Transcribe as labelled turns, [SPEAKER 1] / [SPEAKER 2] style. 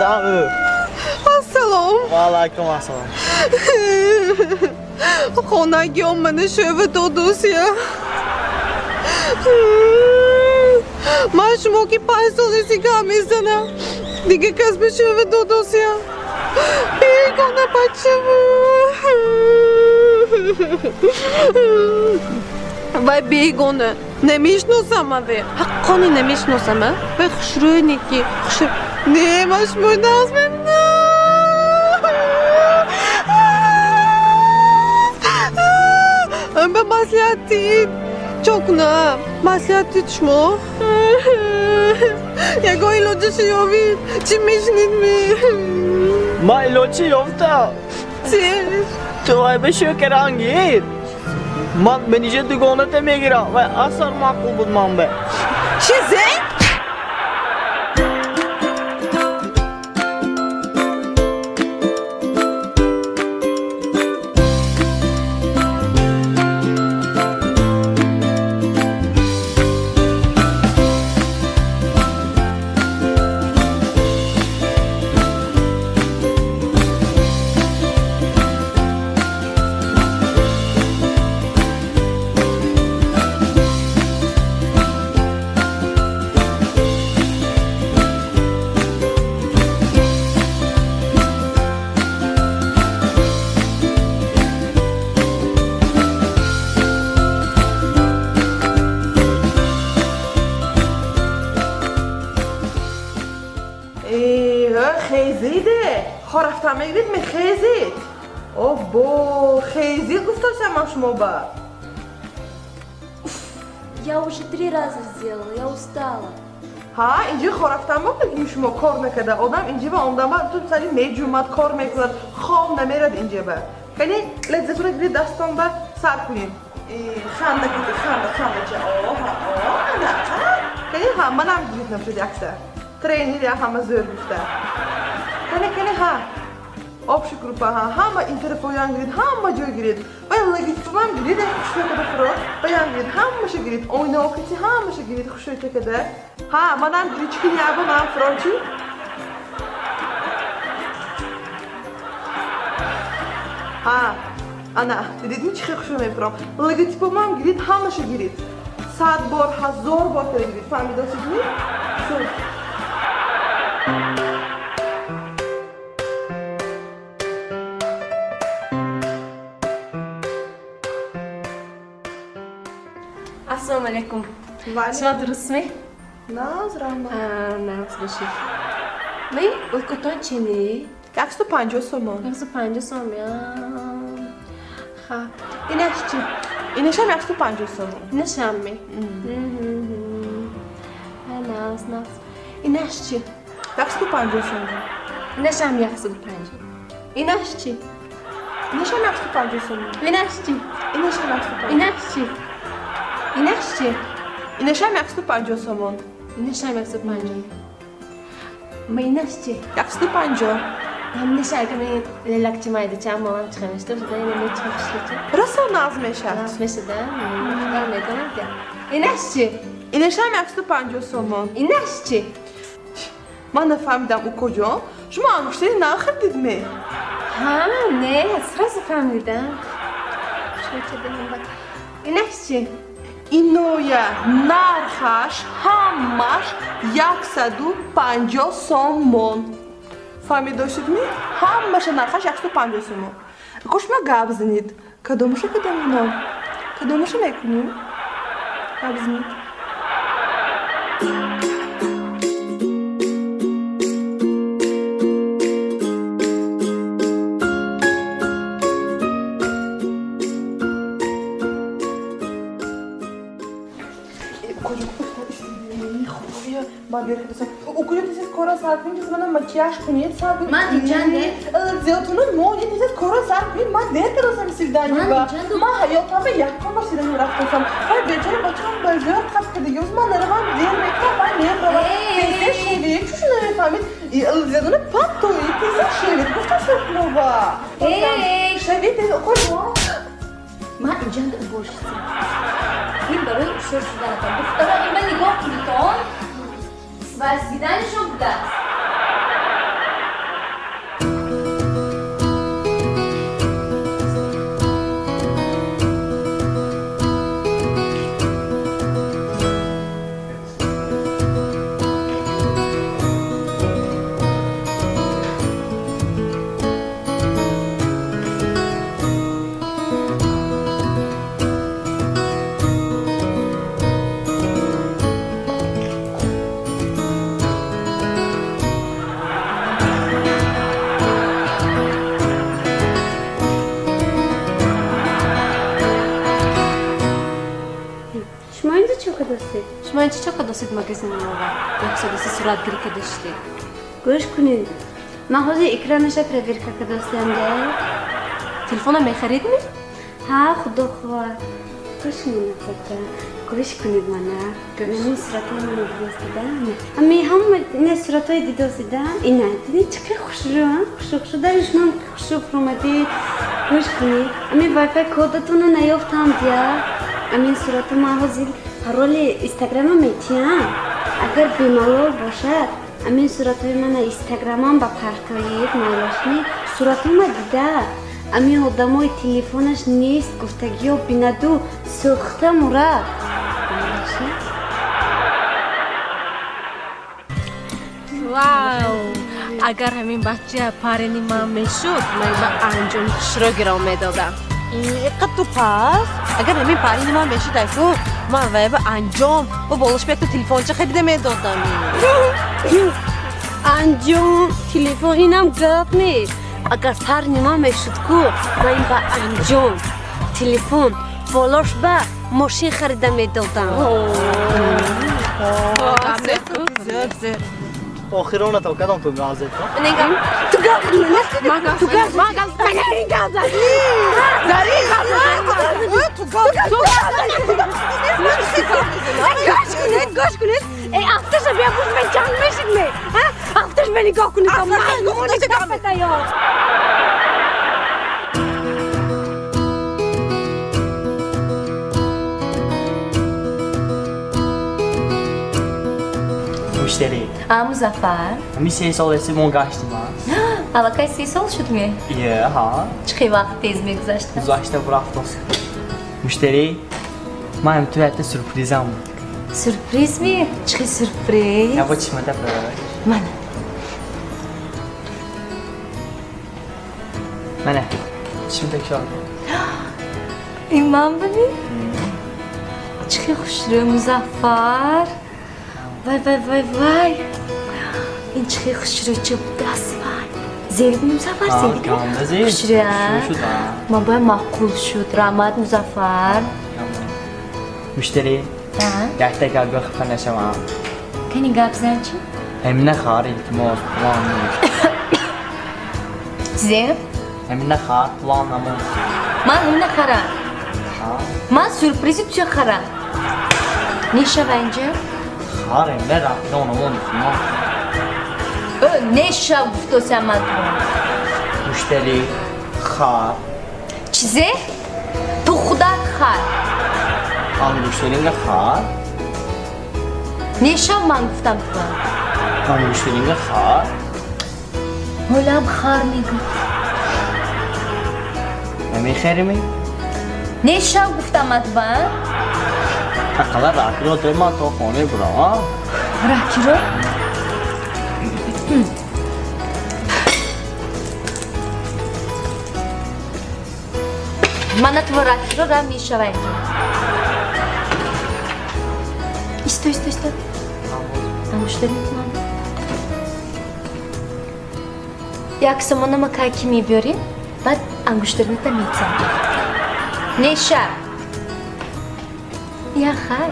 [SPEAKER 1] Дам ӯ.
[SPEAKER 2] Ассалом.
[SPEAKER 1] Ва алайкум ассалом.
[SPEAKER 2] Хонаги омада шӯва додосия. Ман шумо ки 5 соли сига мезанам. Дига кас ба шӯва додосия. Бегона бачаву. Вай бегона. Намешносам аве. Ҳаққони намешносам, а? Вай хушрӯйне ки хуш. Не, ман шумои нағз мебинам. Ба маслиҳат дид. Чо кунам? Маслиҳат дид шумо? Ягон илоҷашо ёбид. Чӣ мешунид ми?
[SPEAKER 1] Ман илоҷи ёфтам.
[SPEAKER 2] Чӣ?
[SPEAKER 1] Ту вай ба шӯкаранг гир. Ман мениҷа дугоната мегирам. Вай асар маъқул буд ман ба.
[SPEAKER 2] Чизе? Хезиде. Хо рафтам мегирид, мехезид. Обо, хезид гуфташам ман шумо ба.
[SPEAKER 3] Я уже 3 раза сделала, я устала.
[SPEAKER 2] Ҳа, инҷи хо рафтам мо шумо кор накарда. Одам инҷи ба омдан ба ту сари меҷумад, кор мекунад, хоб намерад инҷи ба. Кани лаззатуна гирид дастон ба сар кунем. Ханда кунед, ханда, ханда ча. О, ҳа, о, ана, ҳа. Кани ҳа, манам гирид нашуд якса. Тренер я ҳама зӯр гуфта. Кани, кани, ҳа. Общий группа, ҳа, ҳама ин тарафоян гирид, ҳама ҷой гирид. Вай логотипам гирид, хушрӯй када фурод, баян гирид, ҳамаша гирид, ойнаокити ҳамаша гирид, хушрӯй када. Ҳа, манам гирид, чӣ кини аба, манам фурод чӣ? Ҳа, ана, дидидми чӣ хел хушрӯй мефуром? Логотипамам гирид, ҳамаша гирид. 100 бор, 1000 бор када гирид. Фаҳмидосидми? Суд.
[SPEAKER 3] Ассалому алайкум. Шумо дурустми?
[SPEAKER 2] Нағз, раҳмат.
[SPEAKER 3] Нағз бошед. Ми уйкутон чини?
[SPEAKER 2] 150 сомон.
[SPEAKER 3] 150 сом, я. Ха. Инаш чи?
[SPEAKER 2] Инашам 150 сомон.
[SPEAKER 3] Инашам ми? Нағз, нағз. Инаш чи?
[SPEAKER 2] 150 сомон.
[SPEAKER 3] Инашам 150. Инаш чи?
[SPEAKER 2] Инашам 150 сомон.
[SPEAKER 3] Инаш чи?
[SPEAKER 2] Инашам 150.
[SPEAKER 3] Инаш чи? Инаш чи?
[SPEAKER 2] Инашам 150 сомон.
[SPEAKER 3] Инашам 150. Ма инаш чи?
[SPEAKER 2] 150.
[SPEAKER 3] Ҳамеша агар мен лелакчи майдача амалам чиқа мешуда, шуда ина мечи хушрӯча.
[SPEAKER 2] Роса нағз мешавад.
[SPEAKER 3] Нағз мешуда, худам медонам ки. Инаш чи?
[SPEAKER 2] Инашам 150 сомон.
[SPEAKER 3] Инаш чи?
[SPEAKER 2] Ман нафаҳмидам, укоҷон, шумо ангуштари нахр дидме?
[SPEAKER 3] Ҳа, не, сразу фаҳмидам. Хушрӯча дидам ба. Инаш чи?
[SPEAKER 2] Иноя нархаш ҳамаш 150 сомон. Фаҳмидошидми? Ҳамаша нархаш 150 сомон. Кош ма гап занед. Кадомаша кадомино? Кадомаша мекунем? Гап занед. Макияж кунед, сар кунед.
[SPEAKER 3] Ман инҷанде.
[SPEAKER 2] Зиётуну монед, тез кора сар кунед. Ман дер кардасам свидание ба. Ман ҳаётам ба якум бор свидание рафтасам. Вай бечора бачаам ба зиёд қаб кардагиёз. Ман наравам дер мекунам, вай меравам. Тезтер шевед, чӯ намефаҳмед? Зиётуну паттои, тезтер шевед. Гуфтам шумо ба. Шевед, тез куҷо?
[SPEAKER 3] Ман инҷанде уборщица. Ин барои ушор шуданатон. Духтаро, ин ба нигоҳ кунитон. Сварзиданашон будааст. Шумо инчи чо кадосид магазини мова? Яксодаси суратгирӣ кадаштед.
[SPEAKER 4] Гӯш кунед. Ман ҳозир экранаша проверка кадостиам да.
[SPEAKER 3] Телефона мехарид ми?
[SPEAKER 4] Ҳа, худо хоҳад. Гӯш кунед, Нафсатҷон. Гӯш кунед мана. Ин суратҳои мана дидостида? Ами ҳама ина суратҳои дидостида? Ина, дидед чӣ қадр хушрӯ, хушрӯ хушрӯ. Дар шумо хушрӯ фуромадед. Гӯш кунед. Ами вайфай кодатонро наёфтам дия. Ами суратҳо ман ҳозир пароли инстаграма метиҳам. Агар бемалол бошад, ами суратҳои мана инстаграмам ба партоед, майлашми. Суратҳома дида. Ами одамои телефонаш нест гуфтагиё бинаду сӯхта мурад.
[SPEAKER 3] Вау! Агар ҳамин бача парени ман мешуд, ман ба анҷоми хушро гиром медодам.
[SPEAKER 5] Иққа ту пас? Агар ҳамин парени ман мешуд, айку, ман вай ба анҷом ва болош ба якта телефонча харида медодам.
[SPEAKER 4] Анҷом, телефон инам гап нест. Агар парни ман мешуд ку, ман ба анҷом, телефон, болош ба мошин харида медодам.
[SPEAKER 1] Охирона то кадом ту газет?
[SPEAKER 4] Ту гап ман ту гап ман гап ман гап
[SPEAKER 2] Зари, ту гап. Ту гап.
[SPEAKER 4] Гӯш кунед, гӯш кунед. Эй, афташа бия гӯш мен ҷанг мешид ме? Ҳа? Афташ бе нигоҳ кунед. Маймуни гапатаё.
[SPEAKER 1] Муштари.
[SPEAKER 3] А, Музаффар?
[SPEAKER 1] Ами 3 сол эси мо гаштим, а?
[SPEAKER 3] Аллакай 3 сол шуд ме?
[SPEAKER 1] Е, ҳа.
[SPEAKER 3] Чӣ хел вақт тез мегузашт?
[SPEAKER 1] Гузашта бурафтос. Муштари, ман ҳам ту якта сюрпризам буд.
[SPEAKER 3] Сюрприз ми? Чӣ хел сюрприз?
[SPEAKER 1] Я бо чишмата бираш.
[SPEAKER 3] Мана.
[SPEAKER 1] Мана, чишмата кушод.
[SPEAKER 3] Ин ман буди? Чӣ хел хушрӯ, Музаффар. Вай, вай, вай, вай. Ин чӣ хел хушрӯ чӣ будаст, вай. Зерид Музаффар, зерид?
[SPEAKER 1] Ганда зерид.
[SPEAKER 3] Хушрӯ, а?
[SPEAKER 1] Шуд, а?
[SPEAKER 3] Ман бояд маъқул шуд. Раҳмат, Музаффар.
[SPEAKER 1] Муштари, якта гапга хафа нашавам.
[SPEAKER 3] Кани гап зан чӣ?
[SPEAKER 1] Ҳамина хар, илтимос, план нест.
[SPEAKER 3] Чизе?
[SPEAKER 1] Ҳамина хар, план намон.
[SPEAKER 3] Ман ҳамина харам. Ман сюрпризи туя харам. Нешава инҷа?
[SPEAKER 1] Хар, ҳамина рақиро намон, илтимос.
[SPEAKER 3] Нешав гуфтосям ман туро.
[SPEAKER 1] Муштари, хар.
[SPEAKER 3] Чизе? Ту худат хар.
[SPEAKER 1] Ангуштаринга хар.
[SPEAKER 3] Нешав ман гуфтам туро.
[SPEAKER 1] Ангуштаринга хар.
[SPEAKER 3] Ҳолам хар мегӯ.
[SPEAKER 1] Намехарими?
[SPEAKER 3] Нешав гуфтам ман туро, а?
[SPEAKER 1] Ақалла рақиро то ман то хоне бурам.
[SPEAKER 3] Рақиро? Мана туро рақиро рам мешава инҷо. Исто, исто, исто. Ангуштари ман. Як сомона ма кай ки мебиёрем, баъд ангуштарината метиҳам. Неша. Я хай.